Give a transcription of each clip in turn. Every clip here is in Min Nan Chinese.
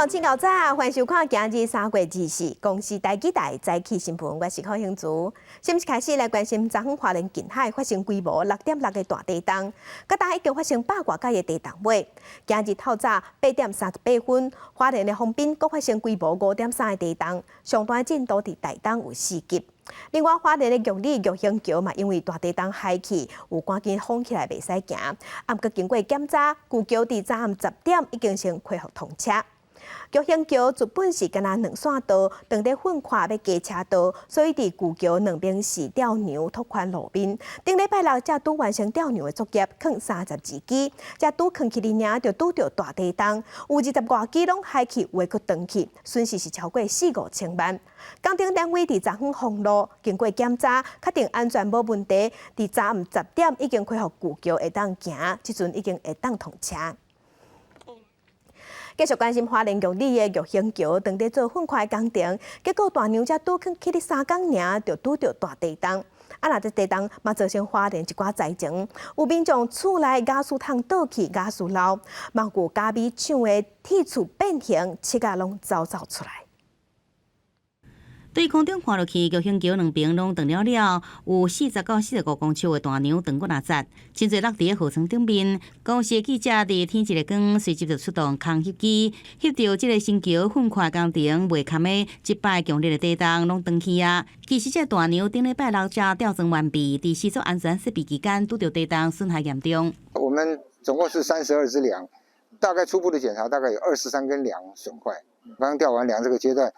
鄉親𠢕早，歡迎收看今日3月24公視台語台早起新聞，我是柯興竹。先開始來關心昨昏花蓮近海發生規模6.6的大地動，佮今已經發生百外擺的地動尾。今日透早8點38分，花蓮的豐濱閣發生規模5.3的地動，上大震度佇台東有4級。另外，花蓮的玉里玉興橋嘛，因為大地動海去，有趕緊封起來，袂使行。啊，毋過經過檢查，舊橋佇昨暗10點已經先恢復通車。玉興橋原本是干焦兩線道，當咧訓寬欲加車道，所以佇舊橋兩邊是吊梁拓寬路面。頂禮拜六才拄完成吊梁的作業，囥32支，才拄囥起來爾，就拄著大地動，有20外支攏海去，有的閣斷去，損失是超過四五千萬。工程單位佇昨昏封路，經過檢查，確定安全無問題，佇昨暗10點已經恢復舊橋會當行，這陣已經會當通車。繼續關心花蓮玉里的玉興橋，當咧做訓寬工程，結果大梁才拄囥起咧3工爾，就拄著大地動。啊，若這地動嘛造成花蓮一寡災情，有民眾厝內瓦斯桶倒去，瓦斯漏，嘛有咖米廠的鐵厝變形，漆仔攏走走出來。對空中看落去，玉興橋兩邊攏斷了了，有40到45公尺的大梁斷過若節，真濟落佇咧河床頂面。公視記者佇天一個光，隨即就出動空翕機，翕著這个新橋訓寬工程未堪的這擺強烈的地動攏斷去啊！其實這大梁頂禮拜六才吊裝完畢，佇施作安全設備期間拄著地動，損害嚴重。我們總共是32支梁，大概初步的檢查大概有23根梁損壞。剛吊完梁這個階段，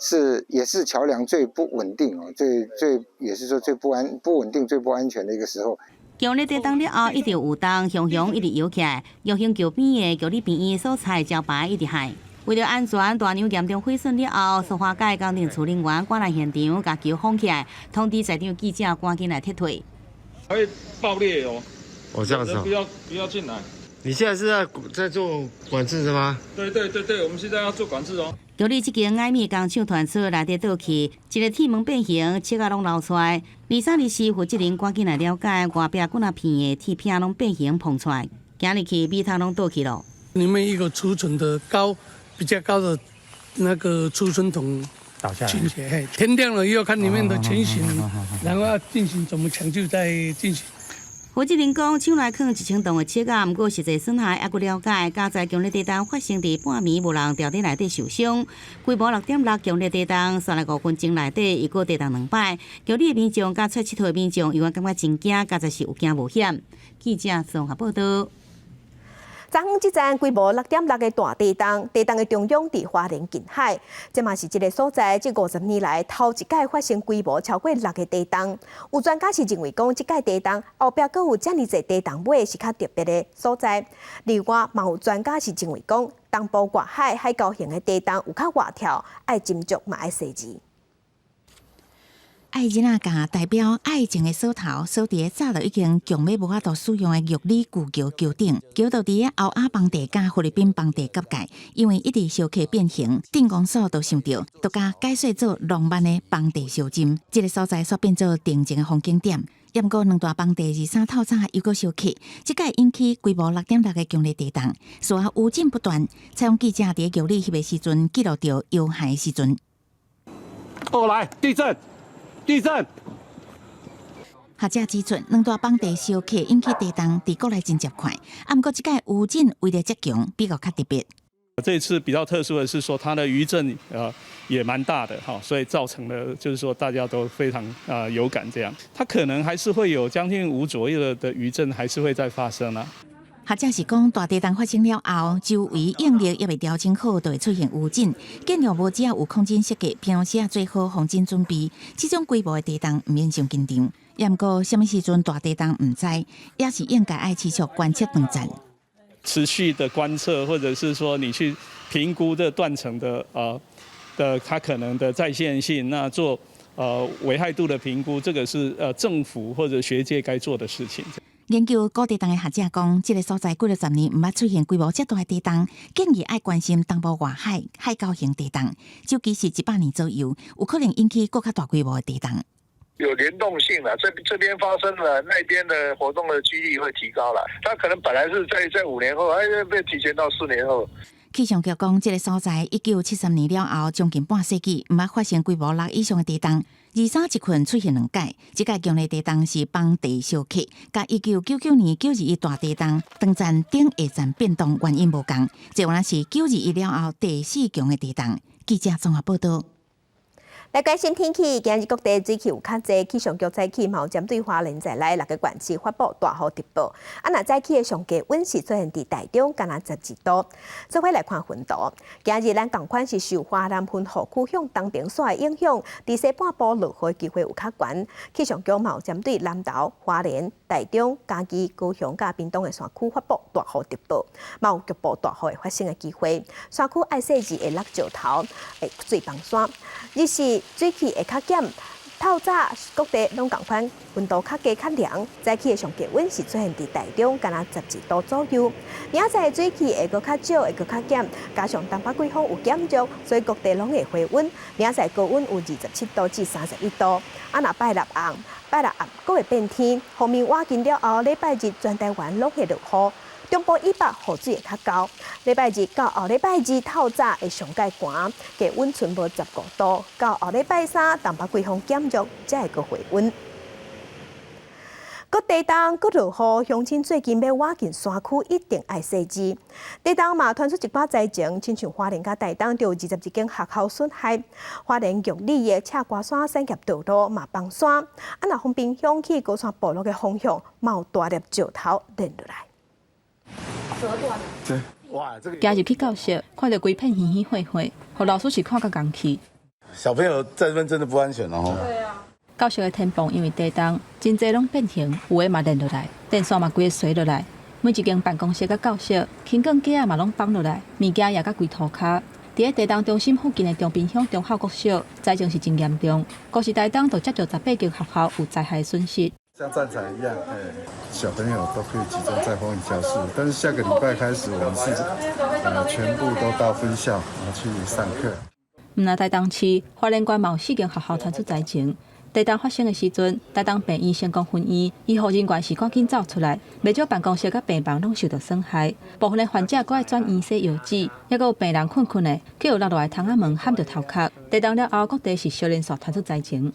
是也是橋梁最不穩定哦，最最也是說最不穩定、最不安全的一個時候。強烈地動了後，一直有動，雄雄一直搖起來，玉興橋邊的玉里病院所在招牌一直害。為著安全，大梁嚴重毀損了後，蘇花改工程處人員趕來現場，共橋封起來，通知在場記者趕緊來撤退。會爆裂哦！哦，這樣子。不要不要進來。你現在是在做管制是嗎？對對對對，我們現在要做管制哦。玉里這間矮米工廠傳出內底倒去，一个鐵門變形，漆仔攏流出來。23、24負責人趕緊來了解，外壁幾若片的鐵片攏變形膨出來，行入去米桶攏倒去咯。裡面一個儲存的高比較高的那個儲存桶倒下來，天亮了以後看裡面的情形，然後要進行怎麼搶救再進行。負責人講，廠內囥1000棟的漆仔，毋過實際損害猶閣了解。佳哉強烈地動發生佇半暝，無人牢佇內底受傷。規模6.6強烈地動，煞來5分鐘內底又閣地動兩擺。玉里的民眾佮出𨑨迌的民眾，猶原感覺真驚，佳哉是有驚無險。記者綜合報道。昨昏這陣規模6.6的大地動，地動的中央佇花蓮近海，這嘛是這个所在這50年來頭一擺發生規模超過六的地動。有專家是認為講，這擺地動後壁閣有遮爾濟地動尾是較特別的所在。另外，嘛有專家是認為講，東部外海海溝型的地動有較活跳，愛斟酌嘛愛細緻。愛人仔共代表愛情的鎖頭鎖佇早就已經強欲無法度使用的玉里舊橋橋頂，橋就佇個歐亞崩地佮菲律賓崩地結界，因為一直燒起變形，鎮公所就想著，就共改說做浪漫的崩地相針，這个所在煞變做定情的風景點。毋過兩大崩地23透早又閣燒起，這擺引起規模6.6的強烈地動，隨後餘震不斷。採訪記者佇玉里翕的時陣，記錄著搖撼的時陣。哦，來地震！地震！學者指出，兩大崩地燒起引起地動，佇國內真少看。啊，毋過這擺餘震威力遮強，比較較特別。這次比較特殊的是說，它的餘震也蠻大的哈，所以造成了就是說大家都非常啊有感這樣。它可能還是會有將近5左右的餘震，還是會再發生啦。學者是講，大地動發生了後，周圍應力猶未調整好，就會出現餘震。建築物只要有抗震設計，平常時做好防震準備，這種規模的地動毋免傷緊張。毋過，啥物時陣大地動毋知，也是應該愛持續觀測斷層。持續的觀測，或者是說你去評估這斷層的它可能的再現性，那做危害度的評估，這個是政府或者學界該做的事情。研究古地動的學者講，這个所在幾若十年毋捌出現規模遮大的地動，建議愛關心東部外海海溝型地動，周期是100年左右，有可能引起閣較大規模的地動。有聯動性了，這邊發生了，那邊的活動的幾率會提高了。它可能本來是在5年後，哎，被提前到4年後。氣象局講，這个所在1973年了後，將近半世紀毋捌發生規模六以上的地動。二三一困出現兩擺，這擺強烈地動是崩地相克，佮1999年9·21大地動，斷層頂下層變動原因無仝。這原來是九二一了後第四強的地動。記者綜合報道。來關心天氣，今日各地水汽有較濟，氣象局早起嘛有針對花蓮在內六个縣市發布大雨特報。啊，若早起的上低溫是出現佇台中，敢若12度。做伙來看雲圖，今日咱仝款是受華南雲雨區向東邊徙的影響，佇西半部落雨機會有較懸。氣象局嘛有針對南投、花蓮、台中、嘉義、高雄佮屏東的山區發布大雨特報，嘛有局部大雨會發生的機會。山區愛細緻會落石頭，會水崩山。日時水汽會較減，透早各地攏仝款，溫度較低較涼。早起的上低溫是出現佇台中，敢若12度左右。明仔載水汽會閣較少，會閣較減，加上東北季風有減弱，所以各地攏會回溫。明仔載高溫有27度至31度。啊，若拜六暗，拜六暗閣會變天，鋒面倚近了後，禮拜日全台灣攏會落雨。中部以北雨水會較厚，禮拜日到後禮拜二透早會上蓋寒，低溫賰無15度。到後禮拜三東北季風減弱，才會閣回溫。閣地動閣落雨，鄉親最近欲倚近山區，一定愛細緻。地動嘛傳出一寡災情，親像花蓮佮台東就有22間學校損害。花蓮玉里的赤瓜山產業道路嘛崩山，啊若豐濱鄉去高山部落的方向，嘛有大粒石頭連落來。對，哇，這個行入去教室，看著規片稀稀碎碎，予老師是看甲戇去。小朋友在這邊真的不安全哦。對啊。教室的天棚因為地動，真濟攏變形，有的嘛連落來，電線嘛規个垂落來。每一間辦公室佮教室，輕鋼架仔嘛攏崩落來，物件也佮規塗跤。佇咧地動中心附近的長濱鄉中孝國小，災情是真嚴重。光是台東就接著18間學校有災害損失。像戰場一樣，哎，小朋友都可以集中在豐原教室，但是下個禮拜開始，我們是全部都到分校去上課。毋但台東市，花蓮縣嘛有四間學校傳出災情。地動發生的時陣，台東病院成功分院醫護人員是趕緊走出來，袂少辦公室佮病房攏受著損害，部分的患者閣愛轉院洗藥水，猶閣有病人睏睏的，去予落落來窗仔門撼著頭殼。地動了後，各地是相連紲傳出災情。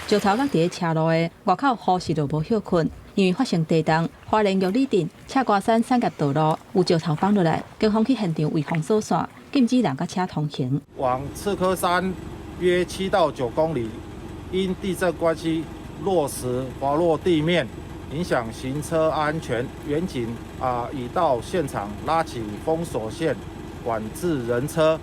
石頭落佇咧車路的外口雨是就無歇睏，因為發生地動，花蓮玉里鎮赤瓜山產業道路有石頭崩落來，警方去現場圍封鎖線，禁止人佮車通行。往赤科山約7到9公里，因地震關係落石滑落地面，影響行車安全。員警啊已到現場拉起封鎖線，管制人車。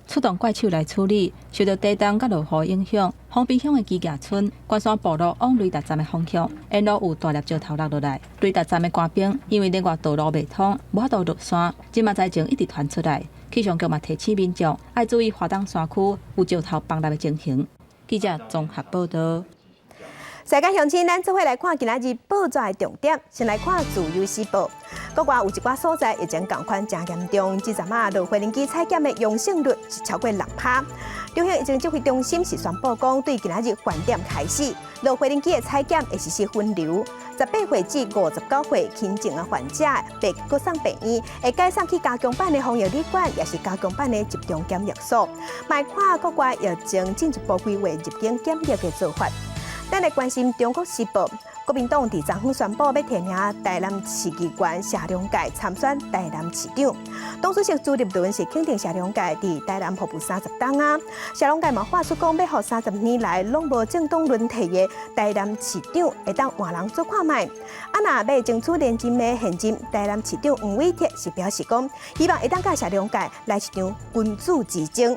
出動怪手來處理，受著地動佮落雨影響，豐濱鄉的基舷村關山部落往雷達站的方向，沿路有大粒石頭落落來。雷達站的官兵因為另外道路袂通，無法度落山，這馬災情一直傳出來。氣象局嘛提醒民眾愛注意華東山區有石頭崩落的情形。記者綜合報道。世界鄉親，咱做伙來看今仔日報紙的重點。先來看《自由時報》，國外有一寡所在疫情仝款誠嚴重，這陣仔落無人機採檢的陽性率是超過6趴。中央疫情指揮中心是宣布講，對今仔日晚點開始，落無人機的採檢會實施分流。18歲至59歲輕症的患者，袂閣送病院，會改送去加強版的防疫旅館，抑是加強版的集中檢疫所。來看國外疫情進一步規劃入境檢疫的做法。咱來關心中國時報，國民黨佇昨昏宣布欲提名台南市議員謝龍介參選台南市長。黨主席朱立倫是肯定謝龍介佇台南服務30冬啊。謝龍介嘛發出講，欲予30年來攏無政黨輪替的台南市長會當換人做看覓。啊，若欲爭取連任的現任台南市長黃偉哲是表示講，希望會當佮謝龍介來一場君子之爭。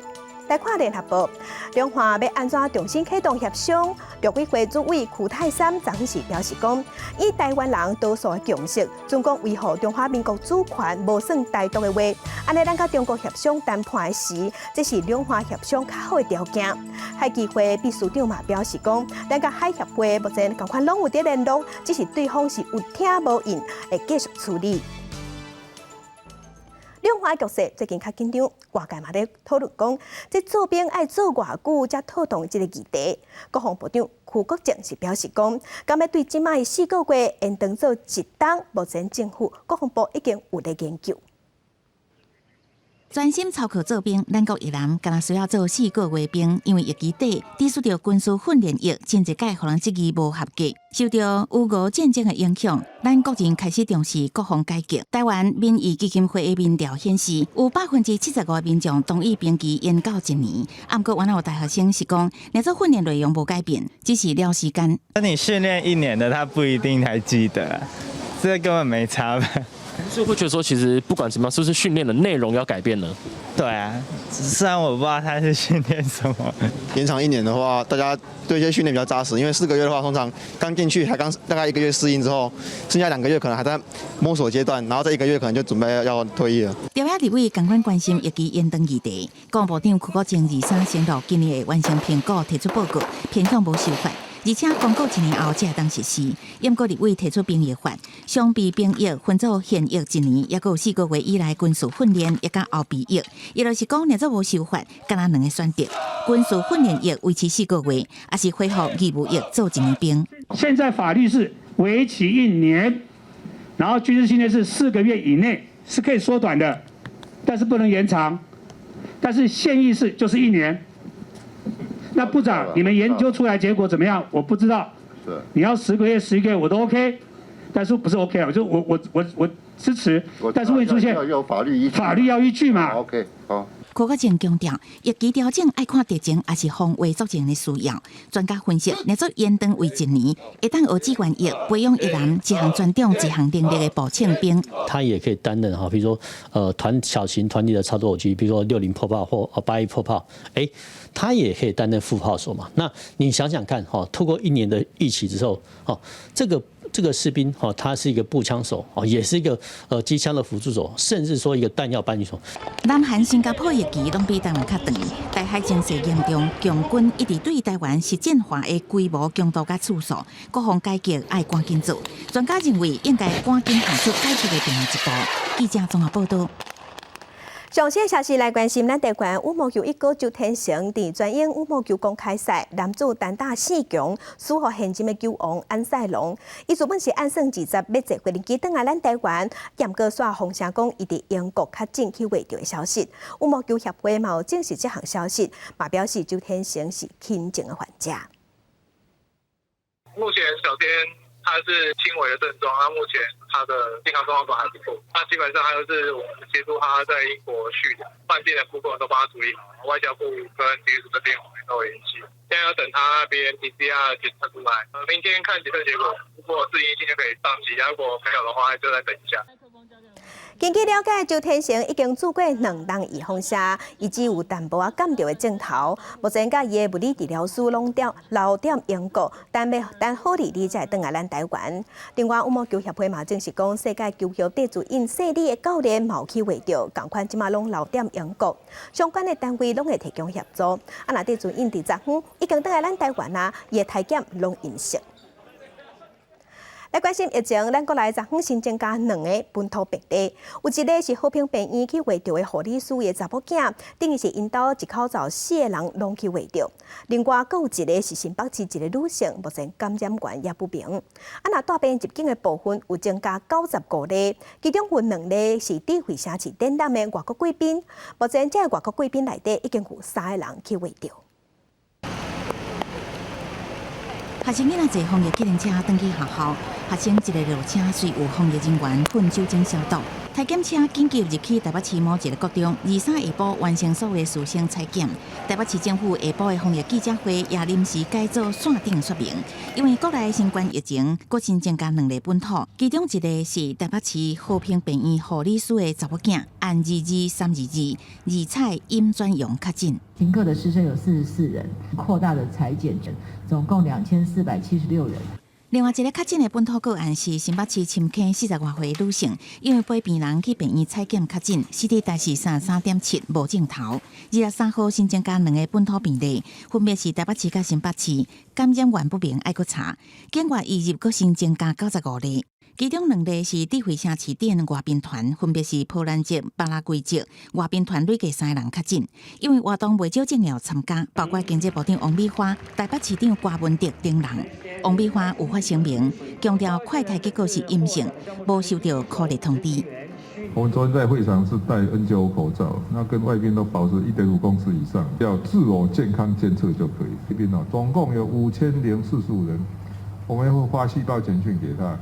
來看聯合報，兩岸欲按怎重新啟動協商？陸委會主委邱太三昨昏是表示講，以台灣人多數的共識，中國維護中華民國主權無算台獨的話，按呢咱佮中國協商談判時，這是兩岸協商較好的條件。海基會秘書長嘛表示講，咱佮海協會目前仝款攏有佇聯絡，只是對方是有聽無應，會繼續處理。兩岸局勢最近較緊張，外界嘛咧討論講，這做兵愛做偌久才妥當這个議題。國防部長邱國正是表示講，敢欲對這擺4個月延長做一冬，目前政府國防部已經有咧研究。專心操課做兵，咱國役男敢若需要做四個月兵，因為役期短，抵觸著軍事訓練役，真濟屆予人質疑無合格。受著烏俄戰爭的影響，咱國人開始重視國防改革。台灣民意基金會的民調顯示，有75%的民眾同意兵期延到一年。啊，毋過原來有大學生是講，若做訓練內容無改變，只是了時間。那你訓練一年的，他不一定還記得，這根本沒差吧？所以會覺得說，其實不管怎麼樣，是不是訓練的內容要改變呢？對啊，雖然我不知道他是訓練什麼。延長一年的話，大家對一些訓練比較扎實，因為4個月的話，通常剛進去還剛大概一個月適應之後，剩下2個月可能還在摸索階段，然後這一個月可能就準備要退役了。朝野立委仝款關心役期延長議題，國防部長邱國正23承諾今年會完成評估，提出報告，偏向無修法。而且公告一年後才會當實施。毋過立委提出兵役法，常備兵役分做現役一年，抑閣有四個月以來軍事訓練，抑佮後備役。伊就是講，若做無修法，敢若兩个選擇：軍事訓練役維持四個月，抑是恢復義務役做一年兵。現在法律是為期一年，然後軍事訓練是四個月以內是可以縮短的，但是不能延長。但是現役是就是一年。那部長，你們研究出來結果怎麼樣？我不知道。你要10個月、11個月我都 OK，但是不是 OK 啊？就我支持，但是問題出現，要法律依據，法律要依據嘛。 OK，好。柯國正強調，役期調整愛看敵情，抑是防衛作戰的需要。專家分析，若做延長為一年，會當學志願役，培養役男一項專長、一項能力的步槍兵。他也可以擔任哈，比如說小型團體的操作機，比如說60迫炮或81迫炮，欸，他也可以擔任副炮手嘛。那你想想看，哈，透過一年的役期之後，哦，這個士兵，哈，他是一個步槍手，哦，也是一個機槍的輔助手，甚至說一個彈藥搬運手。南韓、新加坡役期攏比台灣較長，台海情勢嚴重，共軍一直對台灣實戰化的規模、強度佮次數，國防改革愛趕緊做。專家認為應該趕緊踏出改革的重要一步。記者綜合報道。上新消息來關心，咱台灣羽毛球一哥周天成佇全英羽毛球公開賽男子單打四強，輸予現今的球王安賽龍。伊原本是按算20欲坐飛機轉來咱台灣，毋過煞風聲講伊佇英國確診去穢著的消息。羽毛球協會嘛有證實這項消息，嘛表示周天成是輕症的患者。目前小天他是輕微的症狀，他目前他的健康狀況都還不錯。那基本上他就是我們協助他在英國去的，飯店的部分都幫他處理好，外交部跟體育署這邊我們都有聯繫。現在要等他那邊 PCR 檢測出來，明天看檢測結果，如果是陰性就可以上機，如果沒有的話就再等一下。根據了解，周天成已經注過兩針預防射，伊只有淡薄仔感著的症頭。目前佮伊的物理治療師攏佇留踮英國，等欲等好利利才會轉來咱台灣。另外，羽毛球協會嘛證實講，世界球協戴資穎細膩的教練嘛有去穢著，仝款這馬攏留踮英國，相關的單位攏會提供協助。啊，若戴資穎佇昨昏已經轉來咱台灣啊，伊的篩檢攏陰性。來關心疫情，咱國內昨昏新增加兩个本土病例，有一个是和平病院去穢著的護理師的查某囝，等於是𪜶兜一口罩四个人攏去穢著。另外，閣有一个是新北市一个女性，目前感染源也不明。啊，若帶病入境的部分有增加95例，其中有兩例是佇費城市展覽的外國貴賓。目前這个外國貴賓內底已經有三个人去穢著。學生囡仔坐防疫計程車轉去學校，學生一个落車隨有防疫人員噴酒精消毒。篩檢車緊急入去台北市某一个國中，23下晡完成所有師生採檢。台北市政府下晡的防疫記者會也臨時改做線頂說明，因為國內新冠疫情閣新增加兩例本土，其中一个是台北市和平病院護理師的查某囝，按22322二採陰轉陽確診。停課的師生有44人，擴大的採檢，總共2476人。另外一个確診的本土個案是新北市深坑40外歲女性，因為陪病人去病院採檢確診，CT 值是33.7，無症頭。23號新增加兩个本土病例，分別是台北市佮新北市，感染源不明，愛閣查。境外移入閣新增加95例。其中兩例是佇費城市展外賓團，分別是波蘭籍、巴拉圭籍外賓團，累計三个人確診。因為活動袂少政要參加，包括經濟部長王美花、台北市長柯文哲等人。王美花有發聲明，強調快篩結果是陰性，無收到確認通知。我們昨天在會場是戴 N95 口罩，那跟外賓都保持1.5公尺以上，要自我健康監測就可以。這邊哦，總共有5045人，我們會發細胞簡訊給他。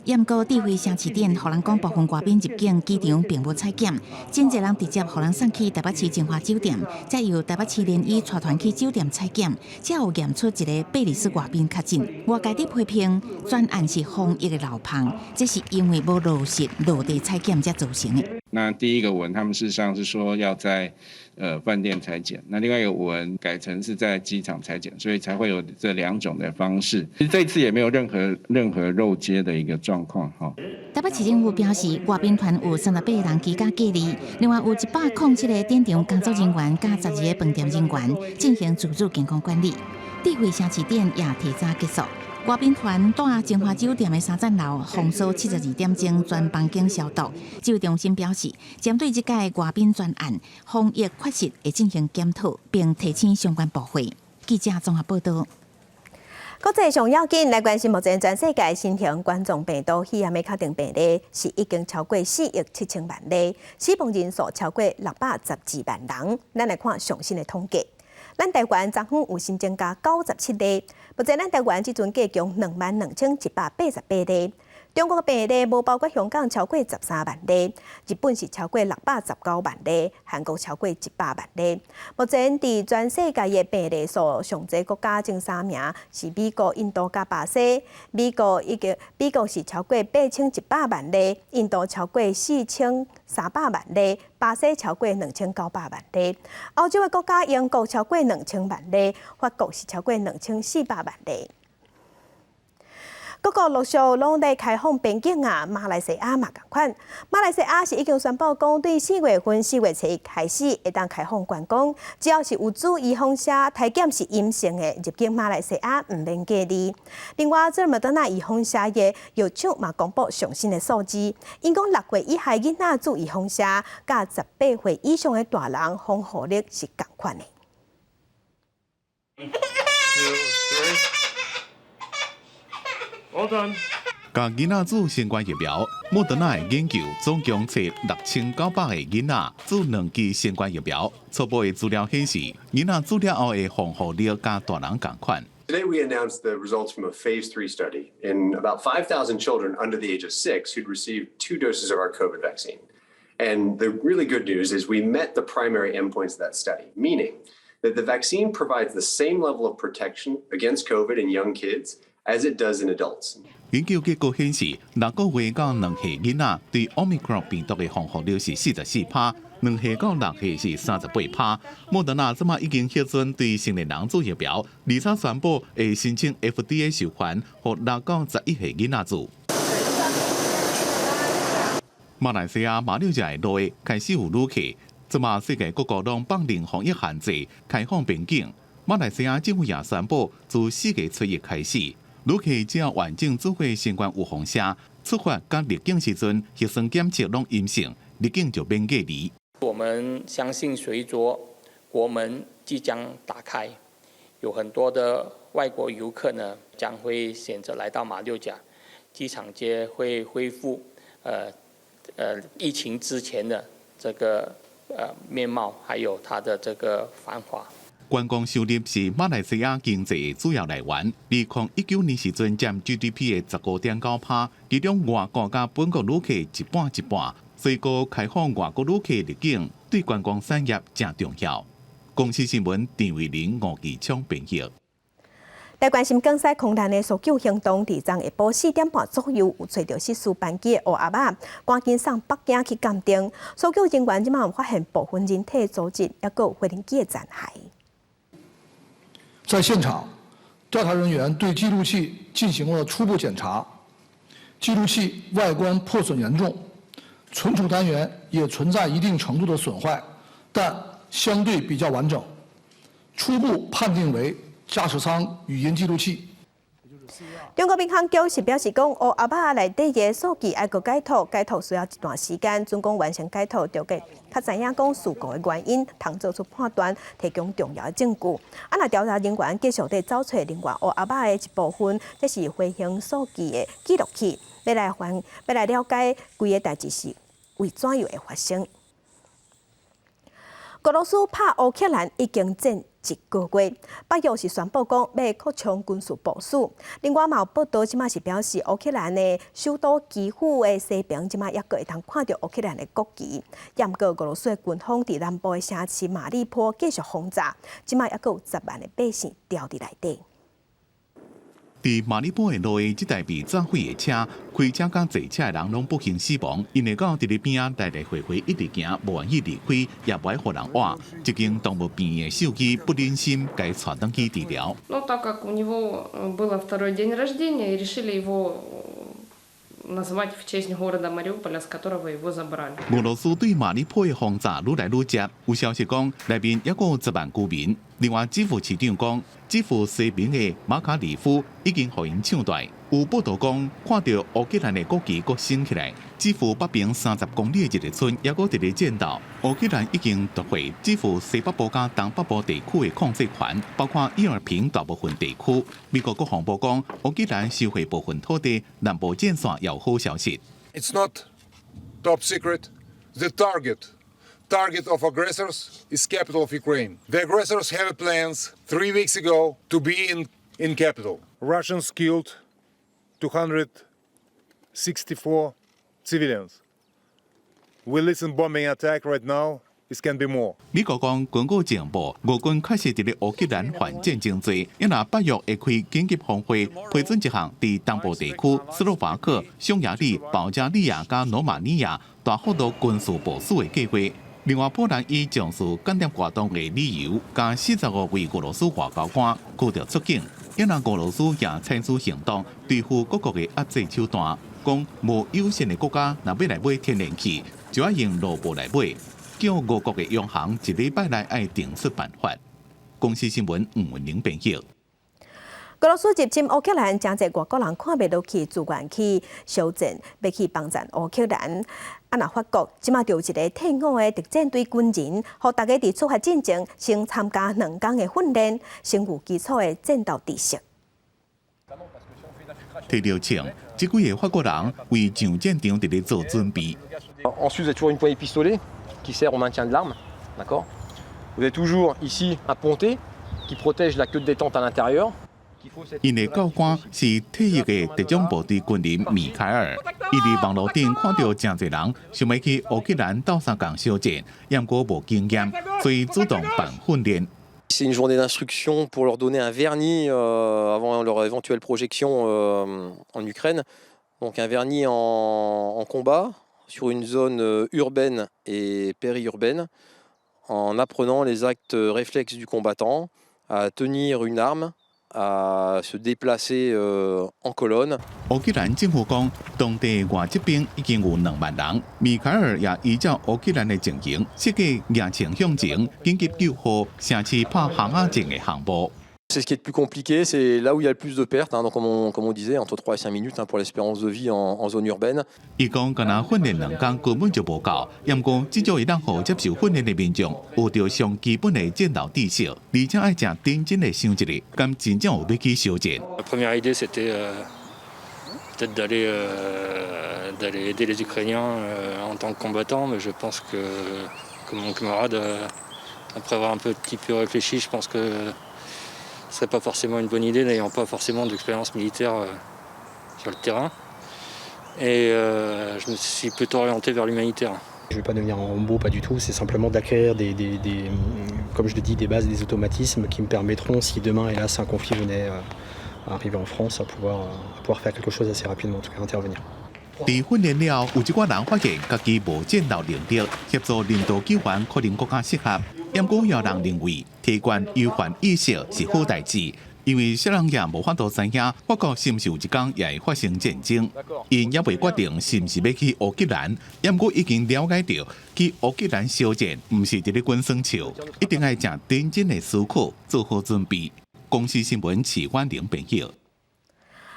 毋過智慧城市頂，予人講部分外賓入境機場並無採檢，真濟人直接予人送去台北市晶華酒店，再由台北市聯醫帶團去酒店採檢，才有驗出一个貝里斯外賓確診。外界佇批評專案是防疫的漏縫，這是因為無落實落地採檢才造成的。那第一個文，他們事實上是說要在飯店採檢，那另外一個文改成是在機場採檢，所以才會有這兩種的方式。其實這次也沒有任何漏接的一個狀況哈。台北市政府表示，外賓團有38人居家隔離，另外有107個典場工作人員佮12個飯店人員進行自主健康管理。智慧城市頂也提早結束。外賓團蹛晶華酒店的三層樓封鎖72點鐘，全房間消毒。指揮中心表示，針對這屆外賓專案防疫缺失會進行檢討，並提請相關部會。記者綜合報道。國際上要緊來關心，目前全世界新型冠狀病毒肺炎的確診病例是已經超過4億7千萬例，死亡人數超過612萬人。咱來看上新的統計。咱台灣昨昏有新增加97例，目前咱台灣這陣計共22,188例。中國病例無包括香港超過13萬例，日本是超過619萬例，韓國超過100萬例。目前佇全世界的病例數上濟國家前三名是美國、印度佮巴西。美國是超過8100萬例，印度超過4300萬例，巴西超過2900萬例。歐洲的國家英國超過2000萬例，法國是超過2400萬例。各國陸續攏在開放邊境啊，馬來西亞嘛仝款。馬來西亞是已經宣布講，對4月份4月初一開始會當開放觀光，只要是有注預防射、篩檢是陰性的，入境馬來西亞毋免隔離。另外，這莫德納預防射的藥廠嘛公布上新的數字，𪜶講6歲以下囡仔注預防射，佮18歲以上的大人防護力是仝款的。 Two, three. All done. 共囡仔注新冠疫苗，莫德納的研究總共揣6900個囡仔注兩劑新冠疫苗，初步的資料顯示，囡仔注了後的防護力佮大人仝款。 Today we announced the results from a phase 3 study in about 5,000 children under the age of 6 who'd received two doses of our COVID vaccine. And the really good news is we met the primary endpoints of that study, meaning that the vaccine provides the same level of protection against COVID in young kids as it does in adults. 研究結果顯示，6個月到2歲囡仔對 Omicron 病毒的防護力是44趴，2歲到6歲是38趴。莫德納這馬已經核准對成年人注疫苗，而且宣布會申請 FDA 授權，予6到11歲囡仔注。馬來西亞馬六甲的路開始有旅客，這馬世界各國攏放寬防疫限制，開放邊境。馬來西亞政府也宣布，自4月初一開始，旅客只要完整做過新冠預防射，出發佮入境時陣核酸檢測攏陰性，入境就免隔離。我們相信，隨着國門即將打開，有很多的外國遊客呢，將會選擇來到馬六甲機場街，會恢復疫情之前的這個面貌，還有它的這個繁華。觀光收入是馬來西亞經濟的主要來源。2019年時陣佔 GDP 的15.9趴，其中外國佮本國旅客一半一半，所以閣開放外國旅客入境，對觀光產業誠重要。公視新聞陳慧玲、吳繼昌編譯。來關心江西空難的搜救行動，佇昨下晡4點半左右，有揣著失事班機的烏鴨仔，趕緊送北京去鑑定。搜救人員這馬有發現部分人體組織，抑閣有飛行機的殘骸。在現場，調查人員對記錄器進行了初步檢查，記錄器外觀破損嚴重，存儲單元也存在一定程度的損壞，但相對比較完整，初步判定為駕駛艙語音記錄器。中國民航局是表示講，烏鴨仔內底的數據愛閣解讀，解讀需要一段時間，準講完成解讀，就會較知影講事故的原因，通做出判斷，提供重要的證據。啊，若調查人員繼續佇找揣另外烏鴨仔的一部分，這是飛行數據的記錄器，欲來還，欲來了解規个代誌是為怎樣會發生？俄羅斯拍烏克蘭已經戰一個月，北約是宣布講欲擴充軍事部署。另外嘛有報道，這馬是表示烏克蘭的首都基輔的西邊，這馬猶閣會當看著烏克蘭的國旗。毋過俄羅斯的軍方佇南部的城市馬里波繼續轟炸，這馬猶閣有10萬的百姓牢佇內底。佇馬里波的路的這台被炸毀的車，開車佮坐車的人攏不幸死亡，𪜶的狗佇咧邊仔來來回回一直行，無願意離開，也無愛予人倚。這間動物病院的獸醫不忍心共𤆬轉去治療。 Но так как у него было второй день рождения, и решили его назвать в честь города Мариуполя, с которого его забрали. 俄羅斯對馬里波的轟炸愈來愈捷，有消息講內面猶閣有10萬居民。另外，基輔市長講，基輔西邊的馬卡里夫已經予𪜶搶蹛。有報道講，看著烏克蘭的國旗閣升起來。基輔北邊30公里的一個村猶閣佇咧戰鬥。烏克蘭已經奪回基輔西北部佮東北部地區的控制權，包括伊爾平大部分地區。美國國防部講，烏克蘭收回部分土地，南部戰線有好消息。 It's not top secret. The target of aggressors is capital of Ukraine. The aggressors have plans 3 weeks ago to be in capital. Russians killed 264 civilians. We listen bombing attack right now. It can be more. 美國講，根據情報，俄軍確實佇咧烏克蘭犯戰爭罪，因若北約會開緊急峰會，批准一項佇東部地區斯洛伐克、匈牙利、保加利亞佮羅馬尼亞大幅度軍事部署的計劃。另外，波蘭以從事間諜活動的理由，共45位俄羅斯外交官驅逐出境。因若俄羅斯也採取行動，對付各國的壓制手段，講無友善的國家若欲來買天然氣，就愛用盧布來買。叫俄國的央行一禮拜內愛定出辦法。公視新聞吳文玲編譯。俄羅斯入侵烏克蘭，誠濟外國人看袂落去，自願去相戰，欲去幫贊烏克蘭。啊，若法國這馬就有一个退伍的特戰隊軍人，予大家佇出發進前先參加2工的訓練，先有基礎的戰鬥知識。提著槍，這幾个法國人為上戰場佇咧做準備。 Ensuite, vous avez toujours une poignée pistolet qui sert au maintien de l'arme, d'accord? Vous avez toujours ici un pontet qui protège la queue de détente à l'intérieur. 𪜶的教官是退役的特種部隊軍人米凱爾，伊佇網路頂看著誠濟人想欲去烏克蘭鬥相共相戰，毋過無經驗，所以主動辦訓練。 C'est une journée d'instruction pour leur donner un vernis avant leur éventuelle projection en Ukraine. Donc un vernis en combat sur une zone urbaine et périurbaine, en apprenant les actes réflexes du combattant, à tenir une arme, à se déplacer en colonne. 烏克蘭政府講，當地外籍兵已經有2萬人。米凱爾也依照烏克蘭的情形設計舉槍向前、緊急救護、城市拍巷仔戰的項目。 C'est ce qui est le plus compliqué, c'est là où il y a le plus de pertes, hein, donc comme on disait, entre 3 et 5 minutes, hein, pour l'espérance de vie en zone urbaine. 伊講，干焦訓練2工根本就無夠，毋過至少會當予接受訓練的民眾學著上基本的戰鬥知識，而且愛誠認真的想一下，敢真正有欲去相戰。 La première idée, c'était peut-être d'aller aider les Ukrainiens en tant que combattant, mais je pense que mon camarade, après avoir un petit peu réfléchi, je pense que ce serait pas forcément une bonne idée, n'ayant pas forcément d'expérience militaire sur le terrain. Et je me suis plutôt orienté vers l'humanitaire. Je ne vais pas devenir un Rambo, pas du tout. C'est simplement d'acquérir comme je le dis, des bases, des automatismes qui me permettront, si demain, hélas, un conflit venait à arriver en France, à pouvoir faire quelque chose assez rapidement, en tout cas intervenir. 佇訓練了，有一寡人發現家己無戰鬥能力，協助人道救援可能閣較適合。毋過有人認為，提懸憂患意識是好代誌，因為啥人也無法度知影，法國是毋是有一工也會發生戰爭。𪜶猶未決定是毋是欲去烏克蘭，毋過已經了解著去烏克蘭相戰，毋是佇咧滾耍笑，一定愛誠認真的思考，做好準備。公視新聞徐婉玲編譯。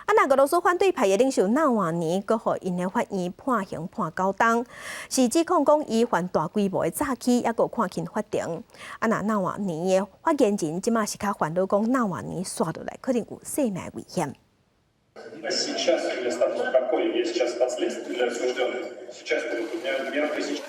啊，若俄羅斯反對派的領袖納瓦尼，閣予𪜶的法院判刑判9冬，是指控講伊犯大規模的詐欺，猶閣看輕法庭。啊，若納瓦尼的發言人這馬是較煩惱講納瓦尼紲落來可能有生命危險。Сейчас у меня статус какой? Я сейчас подследственный или осужденный? Сейчас у меня тысяч.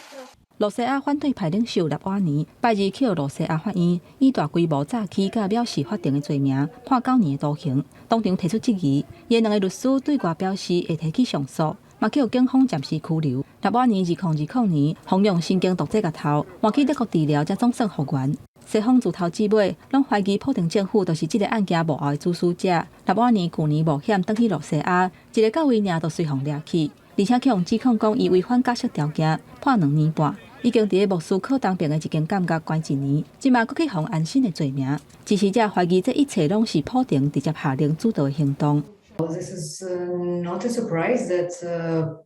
露西亞反對派領袖納瓦尼拜二去予露西亞法院，以大規模詐欺佮藐視法庭的罪名判9年的徒刑，當場提出質疑。伊的兩个律師對外表示會提起上訴，嘛去予警方暫時拘留。納瓦尼2020年予用神經毒劑共投，換去德國治療，才總算復原。西方自頭至尾攏懷疑普丁政府就是這个案件幕後的主使者。納瓦尼舊年冒險轉去露西亞，一个到位爾就隨予掠去，而且去予指控講伊違反假釋條件，判2年半。已經佇莫斯科東邊的一間監獄關一年，這馬閣去予安審的罪名。支持者懷疑這一切攏是普丁直接下令主導的行動。 This is not a surprise that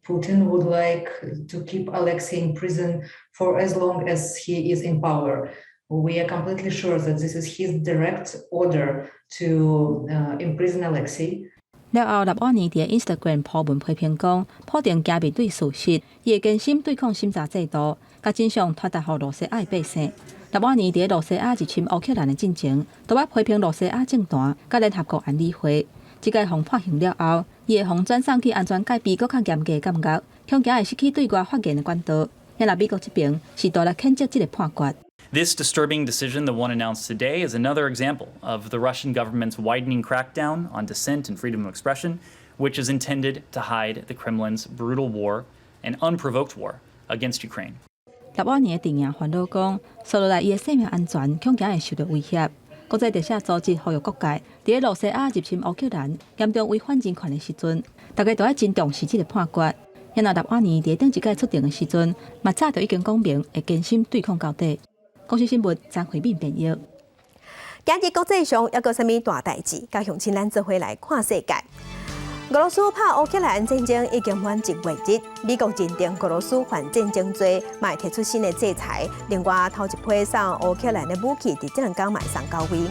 Putin would like to keep Alexei in prison for as long as he is in power. We are completely sure that this is his direct order to imprison Alexei. 了後，納瓦尼佇 Instagram 鋪文批評講，普丁驚面對事實，伊會堅心對抗審查制度，共真相傳達予露西亞的百姓。納瓦尼佇露西亞入侵烏克蘭的進前，都捌批評露西亞政壇佮聯合國安理會。這擺予判刑了後，伊會予轉送去安全戒備閣較嚴格的監獄，恐驚會失去對外發言的管道。若美國這邊是大力譴責這个判決。 This disturbing decision, the one announced today, is another example of the Russian government's widening crackdown on dissent and freedom of expression, which is intended to hide the Kremlin's brutal war and unprovoked war against Ukraine. 納瓦尼的陣營煩惱講，紲落來伊的生命安全恐驚會受到威脅。國際特赦組織呼籲各界，佇露西亞入侵烏克蘭嚴重違反人權的時陣，大家都愛真重視這个判決。若納瓦尼佇頂一擺出庭的時陣，嘛早就已經講明會堅心對抗到底。公視新聞張惠敏編譯。今日國際上猶閣啥物大代誌？佮鄉親咱做伙來看世界。俄羅斯拍烏克蘭戰爭已經滿一月日，美國認定俄羅斯犯戰爭罪，嘛會提出新的制裁。另外，頭一批送烏克蘭的武器，佇這兩工嘛會送到位。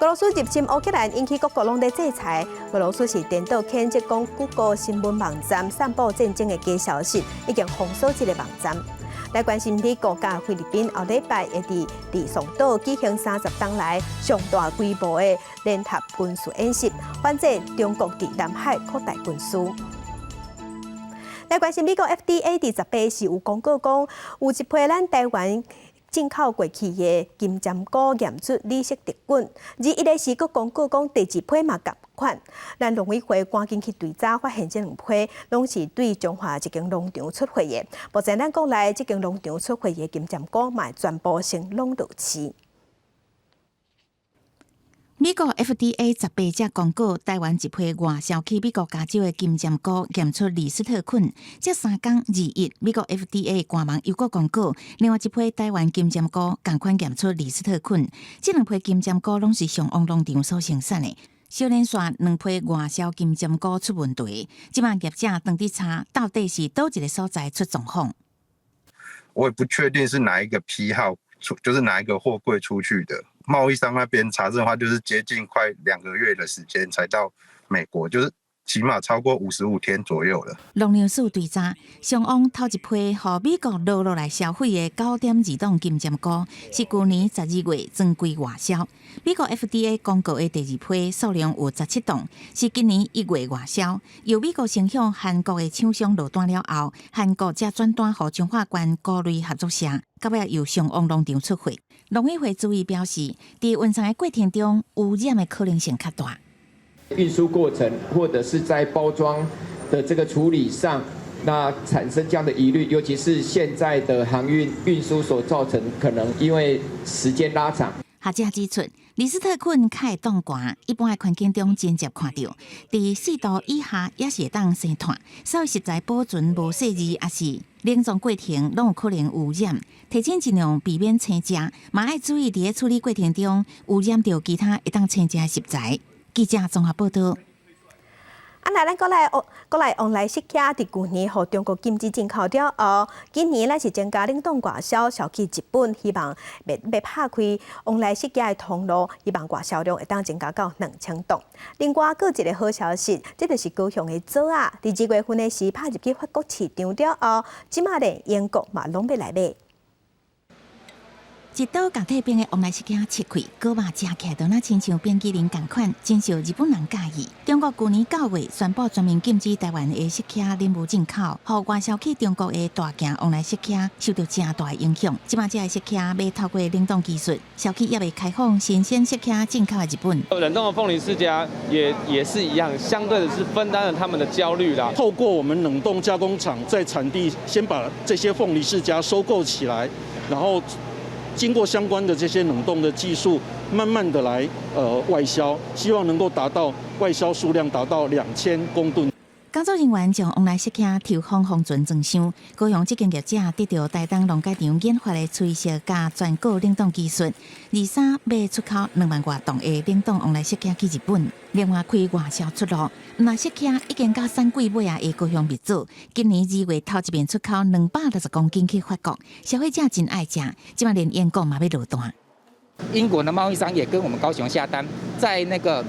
俄羅斯入侵烏克蘭，引起各國攏咧制裁。俄羅斯是顛倒譴責講谷歌新聞網站散布戰爭的假消息，已經封鎖這个網站。來關心美國佮菲律賓後禮拜會佇呂宋島舉行30冬來上大規模的聯合軍事演習，反制中國佇南海擴大軍事。來關心美國 FDA 佇18是有公告講，有一批咱台灣進口過去的金針菇驗出李斯特菌，而伊个時閣公告講第二批嘛仝款，咱農委會趕緊去追查，發現這兩批攏是對彰化一間農場出貨的。目前咱國內這間農場出貨的金針菇嘛全部先攏落市。美國 FDA 18才公告，台灣一批外銷去美國加州的金針菇驗出李斯特菌。這3工21，美國 FDA 官網又閣公告，另外一批台灣金針菇仝款驗出李斯特菌。這兩批金針菇攏是上王農場所生產的。小連續兩批外銷金針菇出問題，這馬業者當佇查到底是佗一个所在出狀況。我也不確定是哪一個批號出，就是哪一個貨櫃出去的。貿易商那邊查證的話，就是接近快2個月的時間才到美國，就是起碼超過55天左右了。農糧署追查，上王頭一批予美國落落來銷毀的9.2檔金針菇，是舊年12月轉櫃外銷。美國 FDA 公告的第二批數量有17檔，是今年1月外銷。由美國先向韓國的廠商落單了後，韓國才轉單予彰化縣菇類合作社，到尾由上王農場出貨。農委會注意表示，佇運送的過程中，污染的可能性較大。運輸過程或者是在包裝的這個處理上，那產生這樣的疑慮，尤其是現在的航運運輸所造成，可能因為時間拉長。學者指出，李斯特菌較會擋寒，一般的環境中真濟看著，佇4度以下也是會當生湠，所以食材保存無細膩，抑是冷藏過程攏有可能污染。提醒盡量避免生食，嘛愛注意佇咧處理過程中污染著其他會當生食的食材。記者綜合報道。啊，來咱閣來，閣來旺來釋茄，佇舊年予中國禁止進口了後，今年咱是增加冷凍外銷，銷去日本，希望欲拍開旺來釋茄的通路，希望外銷量會當增加到2000檔。另外，閣一个好消息，這就是高雄的棗仔，佇2月份的時拍入去法國市場了後，這馬連英國嘛攏欲來買。一刀共退冰的旺來釋迦切開，果肉食起來都若親像冰淇淋仝款，真受日本人佮意。中國舊年9月宣布全面禁止台灣的釋迦林務進口，予外銷去中國的大件旺來釋迦受著誠大的影響。這擺這个釋迦欲透過冷凍技術，銷去猶未開放新鮮釋迦進口的日本。冷凍的鳳梨釋迦也是一樣，相對的是分擔了他們的焦慮啦。透過我們冷凍加工廠在產地先把這些鳳梨釋迦收購起來，然後經過相關的這些冷凍的技術，慢慢的來外銷，希望能夠達到外銷數量達到2000公噸。工作人員將旺來釋迦抽風封存裝箱，高雄這間業者得著台東農改場研發的吹釋佮全果冷凍技術，23欲出口2萬外噸的冷凍旺來釋迦去日本，另外開外銷出路。毋但釋迦已經到產季尾仔的高雄蜜棗，今年2月頭一遍出口260公斤去法國，消費者真愛食，這擺連英國嘛欲落單。英國的貿易商也跟我們高雄下單，在那個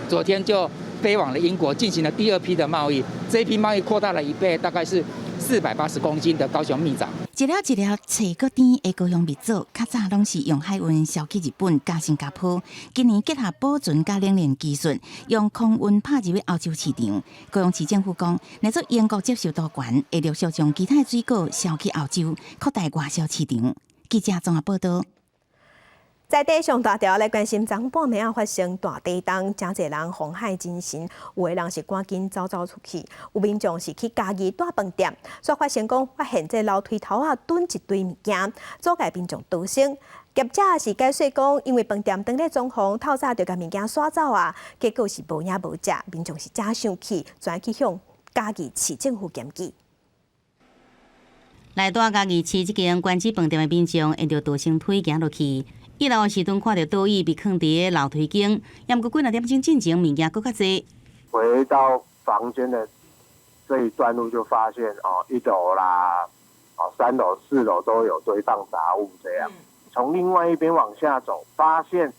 昨天就飛往了英國，進行了第二批的貿易。這一批貿易擴大了一倍，大概是480公斤的高雄蜜棗。一粒一粒脆閣甜的高雄蜜棗，較早攏是用海運銷去日本佮新加坡。今年結合保存佮冷鏈技術，用空運拍入去歐洲市場。高雄市政府講，若做英國接受度懸，會陸續將其他水果銷去歐洲，擴大外銷市場。記者綜合報導。在地上大條來關心，昨昏半暝仔發生大地動，誠濟人風海精神，有的人是趕緊走走出去，有民眾是去嘉義大飯店，煞發現講發現這樓梯頭仔囤一堆物件，阻礙民眾逃生。業者是解釋講，因為飯店當咧裝潢，透早就共物件徙走啊，結果是無影無跡，民眾是誠生氣，轉去向嘉義市政府檢舉。來到嘉義市這間關子飯店的民眾，沿著逃生梯行落去。一樓的時陣看著桌椅被囥佇樓梯間，猶毋過幾若點鐘進前物件閣較濟。回到房間的這一段路就發現哦，一樓啦，哦三樓、四樓都有堆放雜物這樣。從另外一邊往下走，發現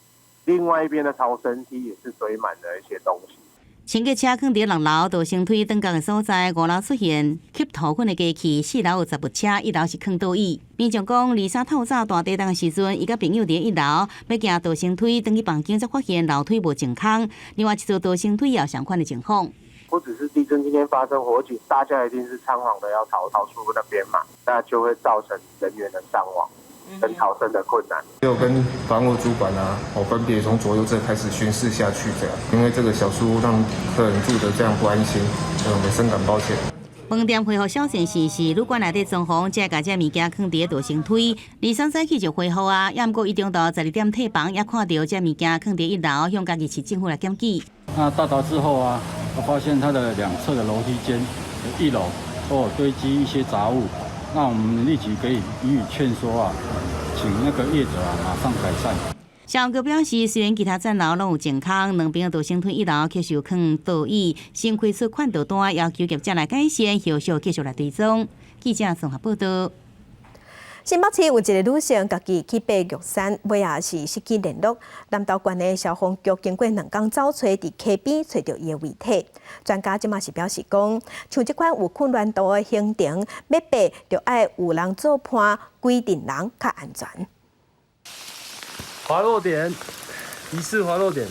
另外一邊的逃生梯也是堆滿了一些東西。清潔車囥佇六樓逃生梯轉角的所在，五樓出現吸塗粉的機器，四樓有雜物車，一樓是囥桌椅。民眾講，23透早大地動的時陣，伊佮朋友佇一樓欲行逃生梯，轉去房間才發現樓梯無淨空。另外一座逃生梯也有相款的情況。不只是地震，今天發生火警，大家一定是倉皇的要逃出那邊嘛，那就會造成人員的傷亡跟逃生的困難。有跟房屋主管啊，我分別從左右側開始巡視下去，這樣，因為這個小樹屋讓客人住得這樣不安心，我們深感抱歉。飯店恢復小善事是旅館內底裝潢，才共這物件囥佇逃生梯。23早起就恢復啊，猶毋過伊中晝12點退房，也看著這物件囥佇一樓，向嘉義市政府來檢舉。那到達之後啊，我發現它的兩側的樓梯間一樓都有堆積一些雜物，那我們立即給予予以勸說啊，請那個業者啊馬上改善。消防局表示，雖然其他層樓攏有淨空，兩邊逃生梯一樓卻是有囥桌椅，先開出勸導單，要求業者來改善，後續繼續來追蹤。記者綜合報導。新北市有一个女性，家己去爬玉山，尾仔是失去聯絡。南投縣的消防局經過2工走揣，佇溪邊揣著伊的遺體。專家這馬是表示講，像這款有困難度的行程，欲爬著愛有人做伴，規陣人較安全。滑落點，疑似滑落點。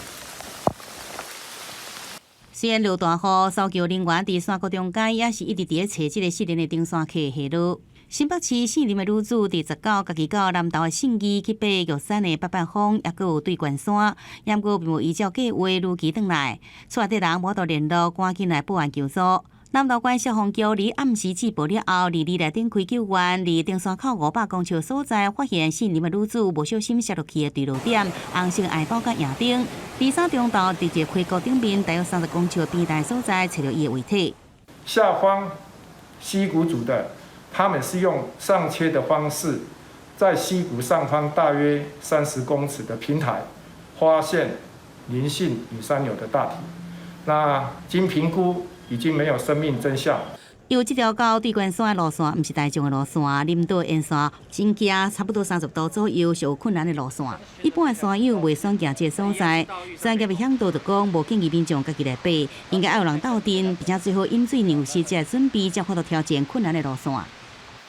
雖然落大雨，搜救人員佇山谷中間也是一直佇咧揣這个失聯的登山客下落。新北市姓林的女子佇19家己到南投的信義去爬玉山的八百峰，猶閣有對懸山，猶閣並無依照計劃如期轉來，厝內底人無法度聯絡，趕緊來報案求助。南投縣消防局佇暗時接報了後，22來展開救援，佇登山口500公尺所在發現姓林的女子無小心摔落去的墜落點，紅色愛包佮營燈。23中晝佇一個溪谷頂面大約30公尺邊台所在，揣著伊的遺體。下方溪谷組的，他們是用上切的方式，在溪谷上方大約30公尺的平台，發現林姓女山友的大體。那經評估，已經沒有生命徵象。由這條到對懸山的路線，毋是大眾的路線，林道沿線真崎差不多30度左右，是有困難的路線。一般的山友袂選行這个所在，專業的嚮導就講，無建議民眾家己來爬，應該愛有人鬥陣，並且最好飲水糧食才會準備，才有法度挑戰困難的路線。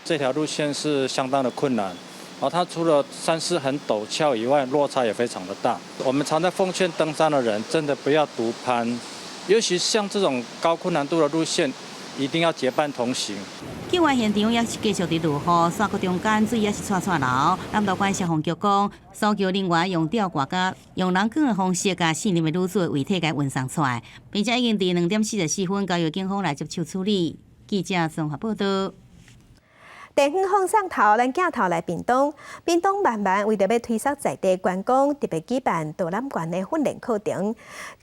這條路線是相當的困難，啊，它除了山勢很陡峭以外，落差也非常的大。我們常在奉勸登山的人，真的不要獨攀，尤其像這種高困難度的路線，一定要結伴同行。救援現場也是繼續佇落雨，山谷中間水也是掣掣流。南投縣消防局講，搜救人員用吊掛佮用人捲的方式，共姓林的女子的遺體共運送出來，並且已經佇2點44分交由警方來接手處理。記者綜合報道。地方放送頭，咱鏡頭來屏東，屏東慢慢為著欲推捒在地觀光，特別舉辦導覽員的訓練課程，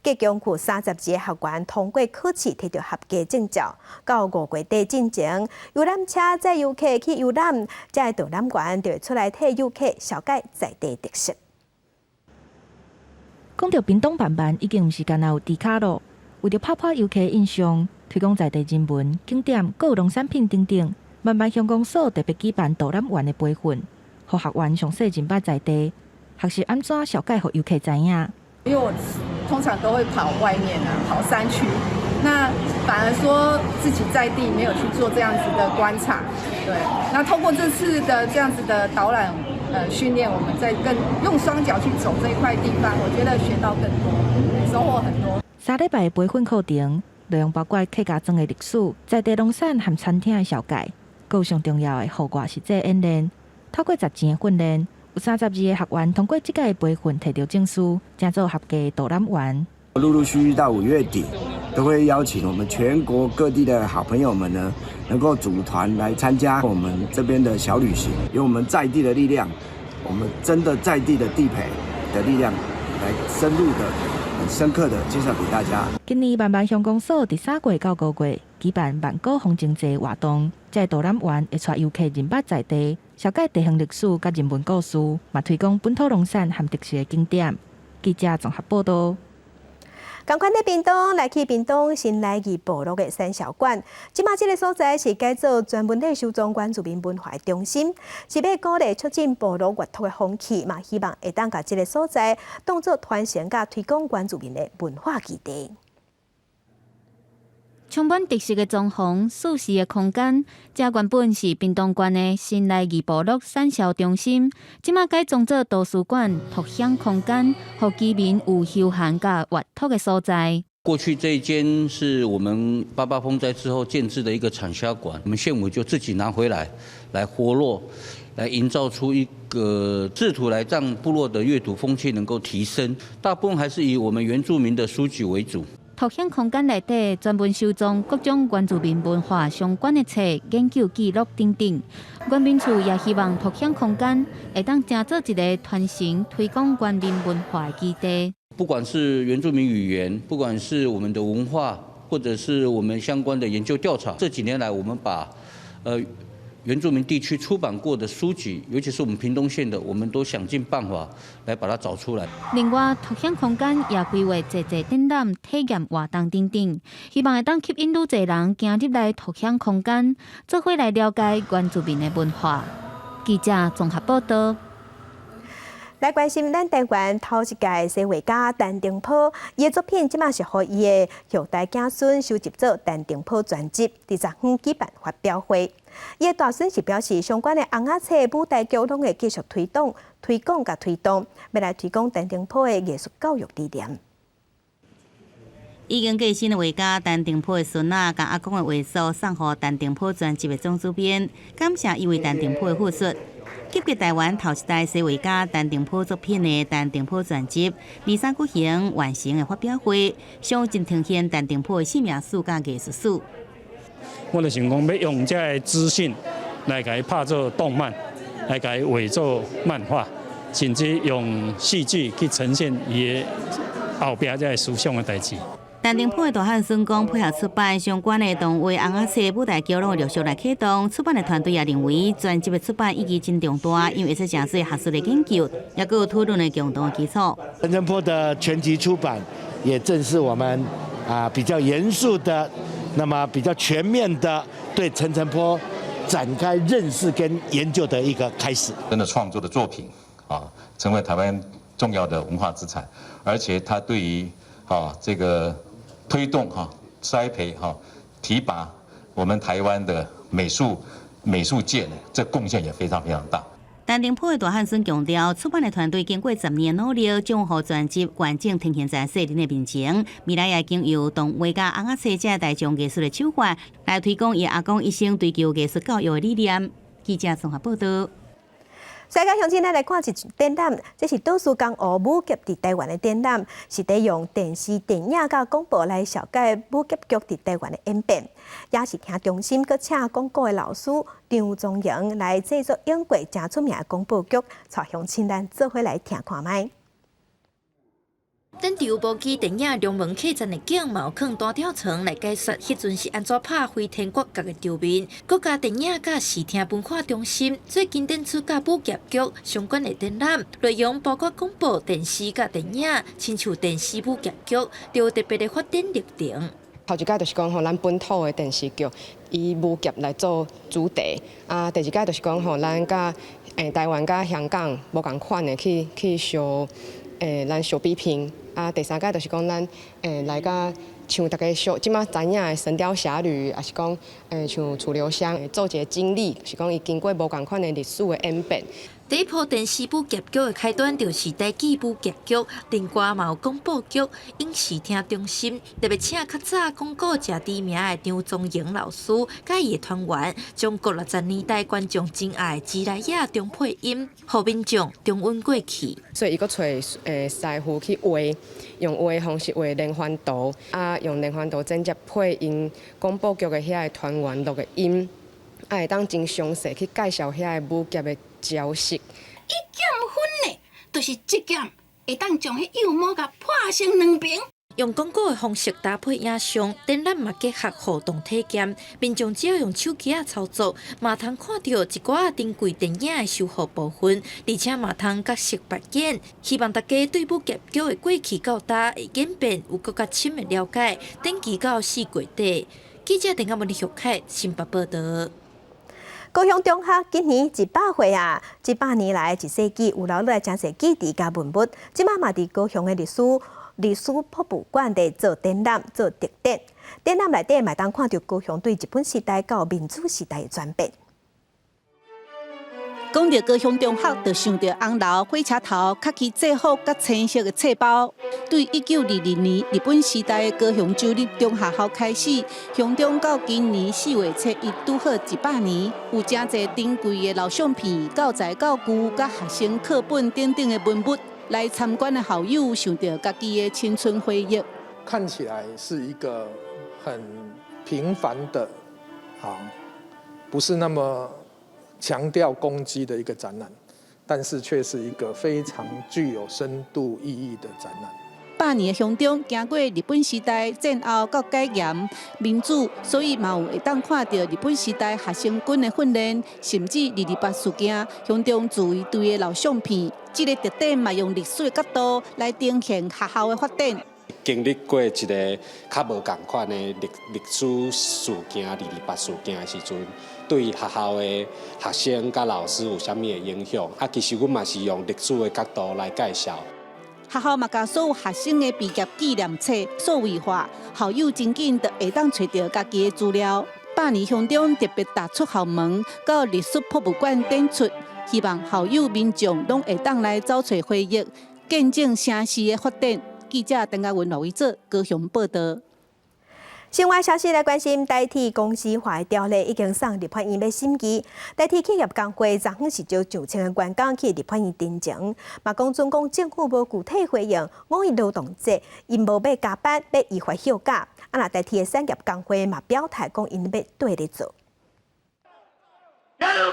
計共有32個學員通過考試，摕著合格證照。到5月底進前，遊覽車載遊客去遊覽，這个導覽員就會出來替遊客紹介在地特色。講著屏東慢慢已經毋是干焦有豬跤囉，為著拍破遊客印象，推廣在地人文景點、閣有農產品等等。萬巒鄉公所特別舉辦導覽員的培訓，予學員詳細認捌在地，學習按怎紹介予遊客知影。因為我通常都會跑外面啊，跑山區，那反而說自己在地沒有去做這樣子的觀察。對，那透過這次的這樣子的導覽訓練，我們再更用雙腳去走這一塊地方，我覺得學到更多，收穫很多。3禮拜的培訓課程內容包括客家莊的歷史、在地農產和餐廳的紹介。閣有上重要的戶外實際演練，透過實戰的訓練，有32個學員通過這屆的培訓，摕著證書，成做合格導覽員。陸陸續續到5月底，都會邀請我們全國各地的好朋友們呢，能夠組團來參加我們這邊的小旅行，用我們在地的力量，我們真的在地的地陪的力量，來深入的、很深刻的介紹給大家。今年萬巒鄉公所佇3月到5月舉辦萬古風情節活動，這个導覽員會帶遊客認捌在地，紹介地方歷史佮人文故事，嘛推廣本土農產和特色的景點。記者綜合報道。仝款佇屏東來去屏東新來義部落的產銷館，這馬這个所在是改做專門咧收藏原住民文化的中心，是欲鼓勵促進部落閱讀的風氣，嘛希望會當共這个所在當做傳承佮推廣原住民的文化基地。充滿特色的裝潢、舒適的空間，這原本是屏東縣的新來義部落產銷中心，這馬改裝做圖書館、讀享空間，予居民有休閒佮閱讀的所在。過去這一間是我們八八風災之後建置的一個產銷館，我們縣府就自己拿回來，來活絡，來營造出一個試圖來讓部落的閱讀風氣能夠提升。大部分還是以我們原住民的書籍為主。讀享空間內底專門收藏各種原住民文化相關的冊、研究記錄等等。原民處也希望讀享空間會當成做一個傳承推廣原民文化的基地。不管是原住民語言，不管是我們的文化，或者是我們相關的研究調查，這幾年來，我們把原住民地區出版過的書籍，尤其是我們屏東縣的，我們都想盡辦法來把它找出來。另外，讀享空間也規劃濟濟展覽、體驗活動等等，希望會當吸引愈濟人行入來讀享空間，做伙來了解原住民的文化。記者綜合報道。來關心咱台灣頭一屆西畫家陳澄波，伊的作品這馬是予伊的後代子孫收集做陳澄波全集，佇昨昏舉辦發表會。伊的大孫是表示，相關的尪仔冊舞台劇攏會繼續推動、推廣佮推動，欲來推廣陳澄波的藝術教育理念。已經過身的畫家陳澄波的孫仔，共阿公的畫作送予陳澄波全集的總主編，感謝伊為陳澄波的付出。集結台灣頭一代西畫家陳澄波作品的陳澄波全集，二三舉行完成的發表會，詳盡呈現陳澄波的生命史佮藝術史。我就想講，欲用這个資訊來共伊拍做動漫，來共伊畫做漫畫，甚至用戲劇去呈現伊的後壁這个思想的代誌。陳澄波的大漢孫講配合出版相關的動畫、尪仔冊、舞台劇攏會陸續來啟動。出版的團隊也認為，全集的出版意義真重大，因為會使成做學術的研究，也閣有討論的共同的基礎。陳澄波的全集出版，也正是我們比較嚴肅的，那麼比較全面的對陳澄波展開認識跟研究的一個開始。真的創作的作品啊，成為台灣重要的文化資產，而且他對於這個推動栽培提拔我們台灣的美術界呢，這貢獻也非常非常大。陳澄波的大漢孫強調，出版的團隊經過10年努力，將予全集完整呈現在世人的面前。未來也經由動畫佮尪仔冊這大眾藝術的手法，來推廣伊阿公一生追求藝術教育的理念。記者綜合報道。世界鄉親，咱來看一展覽，這是島嶼江湖武俠佇台灣的展覽，是佇用電視、電影佮廣播來紹介武俠劇佇台灣的演變。也視聽中心閣請講古的老師張宗榮來製作演過誠出名的廣播劇，帶鄉親咱做伙來聽看覓。展場無機電影《龍門客棧》的景，嘛有囥彈吊床來解說，彼陣是按怎拍飛天國角的場面。國家電影佮視聽文化中心最近展出佮武俠劇相關的展覽，內容包括廣播電視佮電影，親像電視武俠劇，都有特別的發展歷程。頭一擺就是講吼，咱本土的電視劇以武俠來做主題。啊，第二擺就是講吼，咱佮台灣佮香港無仝款的去相咱相比拼。啊，第三擺就是講咱來佮像大家熟這馬知影的《神鵰俠侶》，抑是講像楚留香，做一个經歷，就是講伊經過無仝款的歷史的演變。第一波電視武俠劇的開端就是台語武俠劇，另外嘛有廣播劇、影視聽中心特別請較早講古誠知名的張宗榮老師，佮伊的團員，將國60年代觀眾真愛的膣內葉中配音，予民眾重溫過去。所以伊閣揣師傅去畫，用畫的方式畫連環圖，啊，用連環圖剪接配音廣播劇的遐个團員錄的音，啊，會當真詳細去介紹遐个武俠的招式。一劍分呢，就是一劍會當將彼幼魔共破成兩爿。用講古的方式搭配影像，展覽嘛結合互動體驗，民眾只要用手機仔操作，嘛通看著一寡珍貴電影的修復部分，而且嘛通角色扮演。希望大家對武俠劇的過去到今的演變有閣較深的了解。展期到4月底，記者鄧阿文的玉凱新北報道。高雄中學今年100歲啊！100年來一世紀有留落來誠濟記憶佮文物，這馬嘛佇高雄的歷史博物館佇做展覽、做特展。展覽內底嘛會當看著高雄對日本時代到民主時代的轉變。講著高雄中學，就想著紅樓、火車頭、較起制服、佮青色的冊包。對1922年日本時代的高雄州立中學校開始，雄中到今年4月7日拄好100年，有誠濟珍貴的老相片、教材教具、佮學生課本等等的文物，來參觀的校友想著家己的青春回憶。看起來是一個很平凡的，啊，不是那麼強調功績的一個展覽，但是卻是一個非常具有深度意義的展覽。百年的雄中，經過日本時代戰後到解嚴民主，所以嘛有會當看著日本時代學生軍的訓練，甚至228事件，雄中自衛隊的老相片。這个特展嘛用歷史的角度來呈現學校的發展。經歷過一个較無仝款的歷史事件，228事件的時陣，對學校的學生佮老師有啥物的影響？啊，其實阮嘛是用歷史的角度來介紹。學校嘛，共所有學生的畢業紀念冊數位化，校友真緊就會當揣著家己的資料。百年雄中特別踏出校門，到歷史博物館展出，希望校友民眾攏會當來走揣回憶，見證城市的發展。記者鄧家文、羅維哲高雄報道。新聞消息來關心，台鐵公司化的條例已經送立法院欲審議。台鐵企業工會昨昏是招上千个員工去立法院陳情，嘛講準講政府無具體回應，五一勞動節𪜶無欲加班，欲依法休假。啊，若台鐵的產業工會嘛表態講，𪜶欲綴咧做。加油！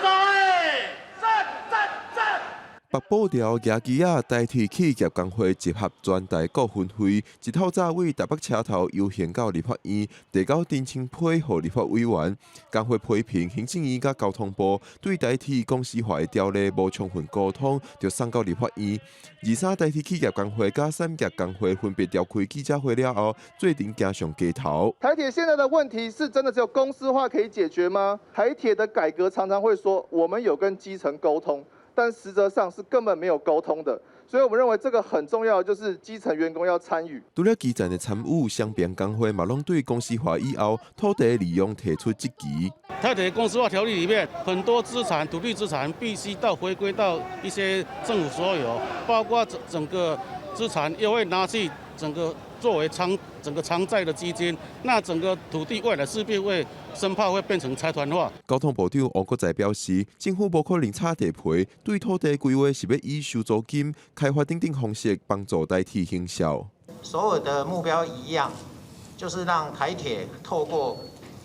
北埔寮夯旗仔台鐵企業工會集合全台各分會，一透早對台北車頭遊行到立法院，遞交陳情批予立法委員。工會批評行政院佮交通部對台鐵公司化的條例無充分溝通，就送到立法院。二三台鐵企業工會佮產業工會分別召開記者會了後，做陣行上街頭。台鐵現在的問題是真的只有公司化可以解決嗎？台鐵的改革常常會說，我們有跟基層溝通。但實則上是根本沒有溝通的，所以我們認為這個很重要，就是基層員工要參與。除了基層的參與，雙邊工會嘛攏對公司化以後土地利用提出質疑。台鐵公司化條例裡面，很多資產、土地資產必須到回歸到一些政府所有，包括整整個資產又會拿去整個作為償整個償債的基金，那整個土地未來勢必會生怕會變成財團化。交通部長王國材表示，政府無可能炒地皮，對土地規劃是欲以收租金、開發等等方式幫助台鐵行銷。所有的目標一樣，就是讓台鐵透過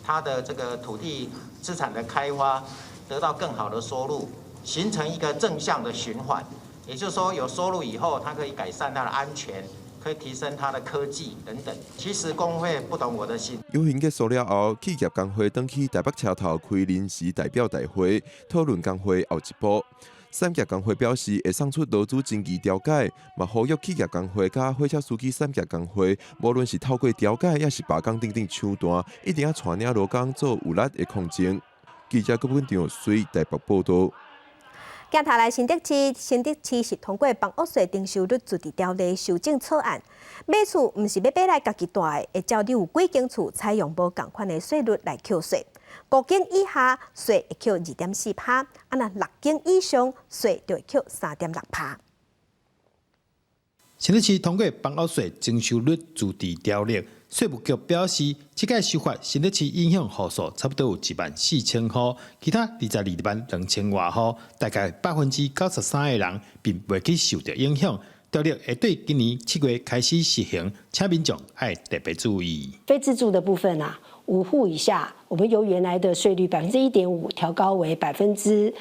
它的這個土地資產的開發，得到更好的收入，形成一個正向的循環。也就是說，有收入以後，它可以改善它的安全，可以提升它的科技等等。其實工會不懂我的心。遊行結束了後，企業工會轉去台北車頭開臨時代表大會，討論工會後一步。產業工會表示會送出勞資爭議調解，嘛呼籲企業工會佮火車司機產業工會，無論是透過調解，抑是罷工等等手段，一定要帶領勞工做有力的抗爭。記者郭本長隨台北報道。鏡頭來新竹市，新竹市是通過房屋稅徵收率自治條例修正草案，買厝毋是欲買來家己蹛的，會照你有幾間厝採用無仝款的稅率來扣稅。五間以下稅會扣2.4%，啊若六間以上稅就會扣3.6%。新竹市通過房屋稅徵收率自治條例，稅務局表示，這屆修法新竹市影響戶數差不多有14,000戶，其他22萬2千外戶，大概93%的人並袂去受著影響。條例會對今年7月開始實行，請民眾愛特別注意。非自住的部分啊，5戶以下，我們由原來的稅率1.5%調高為2.4%，5、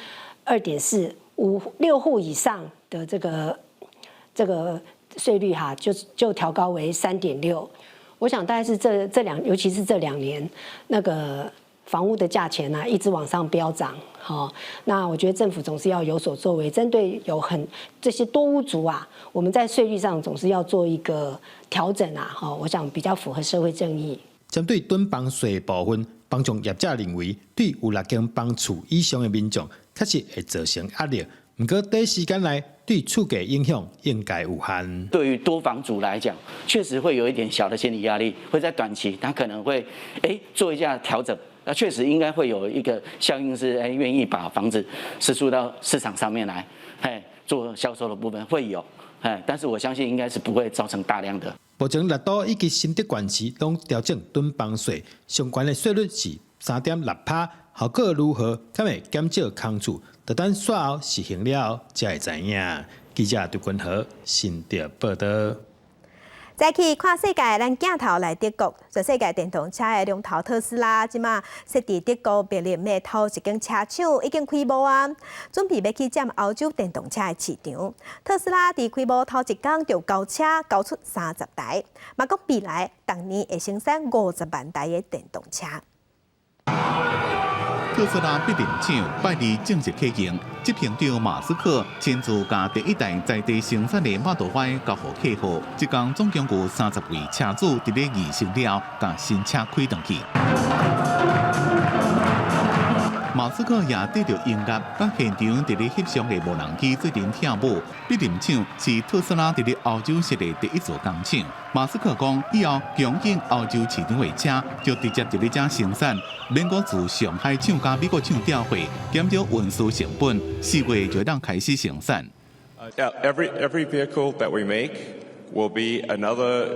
6戶以上的這個稅率哈，就調高為3.6。我想大概是這這兩，尤其是這2年，那個房屋的價錢啊，一直往上飆漲，哈。那我覺得政府總是要有所作為，針對有很這些多屋族啊，我們在稅率上總是要做一個調整啊，哈。我想比較符合社會正義。針對躉房稅部分，房仲業者認為，對有六間房厝以上的民眾，確實會造成壓力。毋過短時間內對厝價影響應該有限。對於多房主來講，確實會有一點小的心理壓力，會在短期他可能會做一下調整。那確實應該會有一個效應，是願意把房子釋出到市場上面來，做銷售的部分會有，但是我相信應該是不會造成大量的。目前六都以及新竹縣市攏調整躉房稅，上懸的稅率是3.6%，效果如何？敢會減少空厝？就等煞後實行了後才會知影。記者杜君和新竹報道。再去看世界，咱鏡頭來德國，全世界電動車的龍頭特斯拉，這馬設佇德國柏林的頭一間車廠已經開幕啊，準備欲去佔歐洲電動車的市場。特斯拉佇開幕頭一工就交車交出30台，嘛講未來逐年會生產50萬台的電動車。特斯拉柏林廠拜二正式啟用，執行長馬斯克親自共第一台在地生產的 Model Y 交予客戶。這工總共有30位車主佇咧儀式了，共新車開轉去。馬斯克也綴著音樂，佮現場佇咧翕相的無人機做陣跳舞。柏林廠是特斯拉佇咧歐洲設的第一座工廠。馬斯克講，以後供應歐洲市場的車就直接佇咧遮生產，免閣自上海廠佮美國廠調貨，減少運輸成本。4月就會當開始生產。 Yeah, every vehicle that we make will be another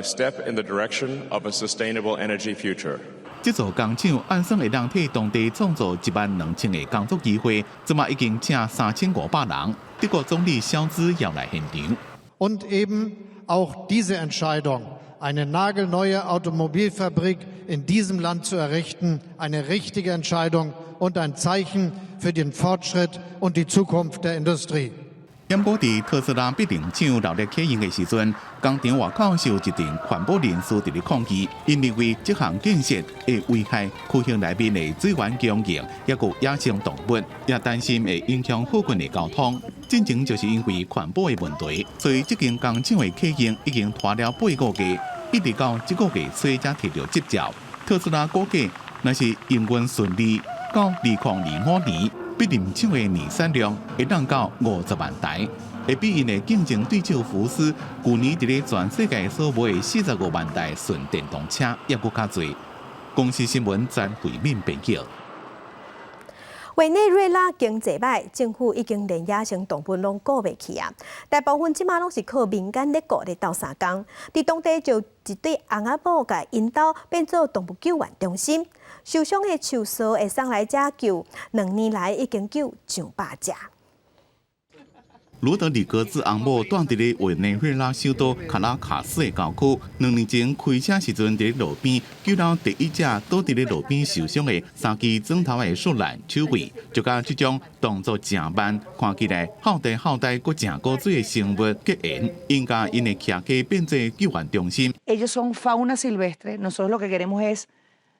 step in the direction of a sustainable energy future. 這座工廠按算會當替當地創造1萬2千個工作機會，這馬已經請3500人。德國總理蕭茲也來現場。 Und eben auch diese Entscheidung, eine nagelneue Automobilfabrik in diesem Land zu errichten, eine richtige Entscheidung und ein Zeichen für den Fortschritt und die Zukunft der Industrie. 毋過佇特斯拉柏林廠熱烈啟用的時陣，工廠外口是有一陣環保人士佇咧抗議，𪜶認為這項建設會危害區域內面的水源供應，抑閣野生動物，也擔心會影響附近的交通。進前就是因為環保的問題，所以這間工廠的啟用已經拖了8個月，一直到這個月初才提著執照。特斯拉估計，若是營運順利，到2025年，柏林廠的年產量會當到50萬台，會比𪜶的競爭對手福斯，舊年佇咧全世界所賣的45萬台純電動車，猶閣較濟。公視新聞詹慧敏編輯。委內瑞拉經濟䆀，政府已經連野生動物攏顧袂去啊！大部分這馬攏是靠民間咧顧咧鬥相共。佇當地就一對翁仔某共𪜶兜變做動物救援中心，受傷的獸徧會送來遮救，2年來已經救上百隻。羅德里格茲翁某蹛佇咧委內瑞拉首都卡拉卡斯的郊區，2年前開車時陣佇咧路邊救了第一隻倒佇咧路邊受傷的三支鑽頭的樹懶鼠尾，就佮這種動作誠慢，看起來好呆好呆、閣誠古錐的生物結緣，𪜶共𪜶的徛家變做救援中心。 Ellos son fauna silvestre, nosotros lo que queremos es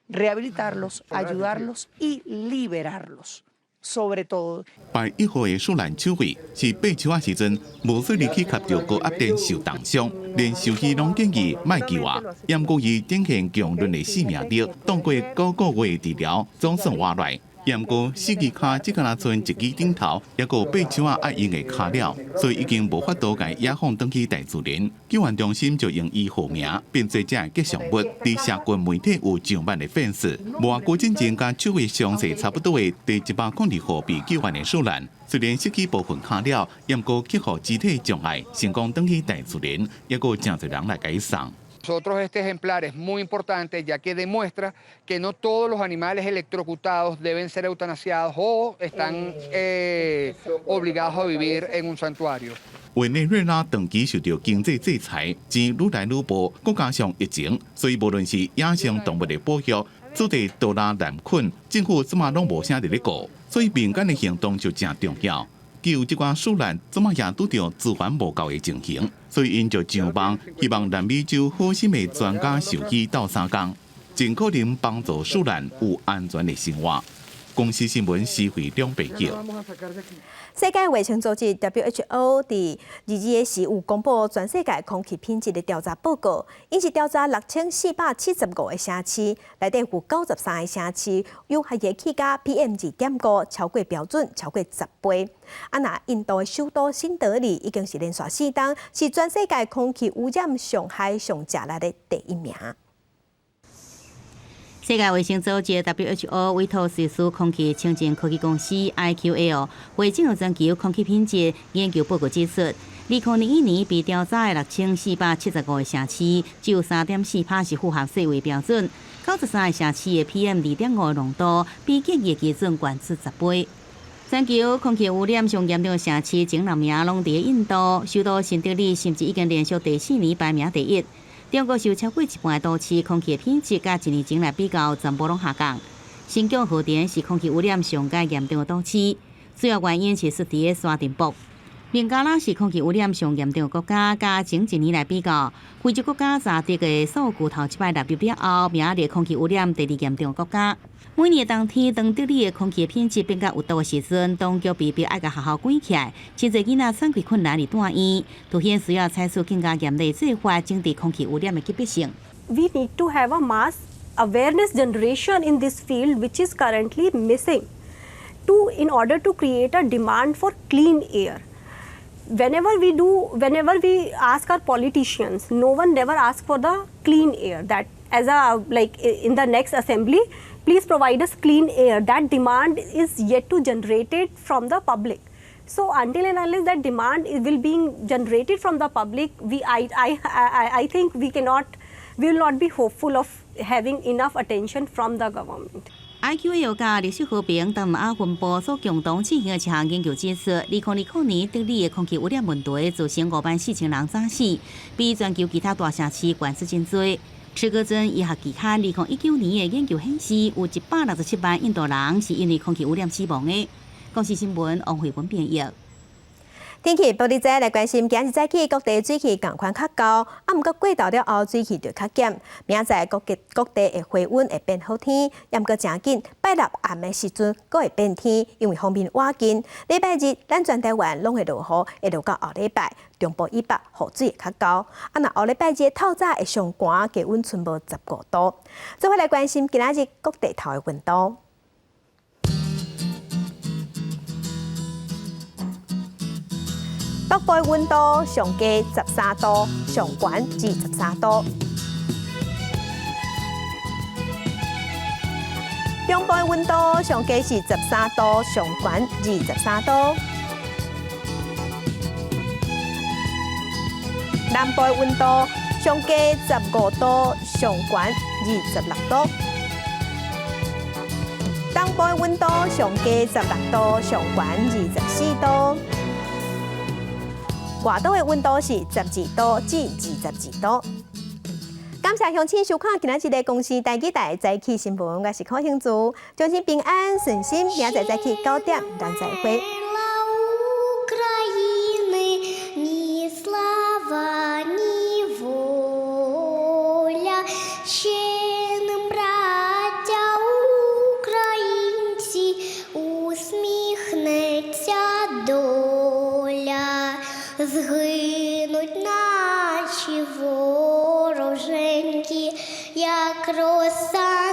rehabilitarlos, ayudarlos y liberarlos. Sobre todo，排1號的樹懶手尾是爬樹仔時陣，無細膩去磕著高壓電受重傷，連獸醫攏建議莫救啊。毋過伊展現強韌的生命力，當過9個月治療，總算活來。毋過四支跤只敢若賰一支頂頭，猶閣爬樹仔愛用的跤了，所以已經無法度共野放轉去大自然。救援中心就用伊號名變做這个吉祥物，佇社群媒體有上萬的粉絲。無偌久進前，佮手尾傷勢差不多的第102號被救援的樹懶，雖然失去部分跤了，毋過克服肢體障礙，成功轉去大自然，猶閣誠濟人來共伊送。 Nosotros este ejemplar es muy importante ya que demuestra que no todos los animales electrocutados deben ser eutanasiados o están obligados a vivir en un santuario. 委內瑞拉長期受著經濟制裁，錢愈來愈無，閣加上疫情，所以無論是野生動物的保育，做地多拉難困，政府這馬攏無啥佇咧顧，所以民間的行動就誠重要。救這寡樹懶，這馬也拄著資源無夠的情形，所以𪜶就上網，希望南美洲好心的專家獸醫鬥相共，盡可能幫助樹懶有安全的生活。公視新聞施惠兩編輯。世界衛生組織 WHO 佇22日時有公布全世界空氣品質的調查報告，𪜶是調查6475個城市，內底有93個城市有害的氣甲 PM 2.5超過標準超過10倍。啊，若印度的首都新德里已經是連續4冬是全世界空氣污染上害上食力的第一名。世界衛生組織 WHO 委託瑞士空氣清淨科技公司 IQAir 匯整全球空氣品質研究報告指出，2021年被調查的6475個城市，只有3.4%是符合世衛標準，93個城市的 PM 2.5濃度比建議基準懸出10倍。全球空氣污染上嚴重的城市前六名攏佇印度，首都新德里甚至已經連續第四年排名第一。中國受超過一半的都市空氣品質，佮一年前來比較，全部攏下降。新疆和田是空氣污染上蓋嚴重的都市，主要原因是設佇沙塵暴。孟加拉是空氣污染上嚴重的國家，佮前一年來比較，非洲國家查得的數據頭一擺納入了後，名列空氣污染第二嚴重的國家。每年冬天，當德里的空氣品質變較有毒的時陣，當局被逼愛共學校關起來，真濟囡仔喘氣困難而住院，凸顯需要採取更加嚴厲做法，整治空氣污染的急迫性。 We need to have a mass awareness generation in this field, which is currently missing, in order to create a demand for clean air. Whenever we ask our politicians, no one never asks for the clean air. That as a like in the next assembly, please provide us clean air. That demand is yet to generated from the public. So until and unless that demand will being generated from the public, we I think we cannot, we will not be hopeful of having enough attention from the government. IQAir佮綠色和平東南亞分部所共同進行的一項研究指出，2020年德里的空氣污染問題造成5萬4千人早死，比全球其他大城市懸出真濟。池格鎮醫學期刊2019年的研究顯示，有167萬印度人是因為空氣污染死亡的。公視新聞王慧文編譯。天氣報你知來關心，今日早起各地水氣仝款較高，啊，毋過過晝了後水氣就較減。明仔載各地各地的回溫會變好天，毋過誠緊拜六暗的時陣閣會變天，因為鋒面倚近。禮拜日咱全台灣攏會落雨，會落到後禮拜，中部以北雨水會較高。啊，若後禮拜日透早會上寒，低溫賰無15度。做伙來關心今仔日各地頭的溫度。北部溫度上低13度，上懸23度。中部溫度上低是13度，上懸23度。南部溫度上低15度，上懸26度。東部溫度上低16度，上懸24度。外島的溫度是12度至22度。感謝鄉親收看今仔日的公視台語台早起新聞，我是柯興珠，祝您平安順心，明仔載早起9點，咱再會。 Згинуть наші вороженьки, як роса.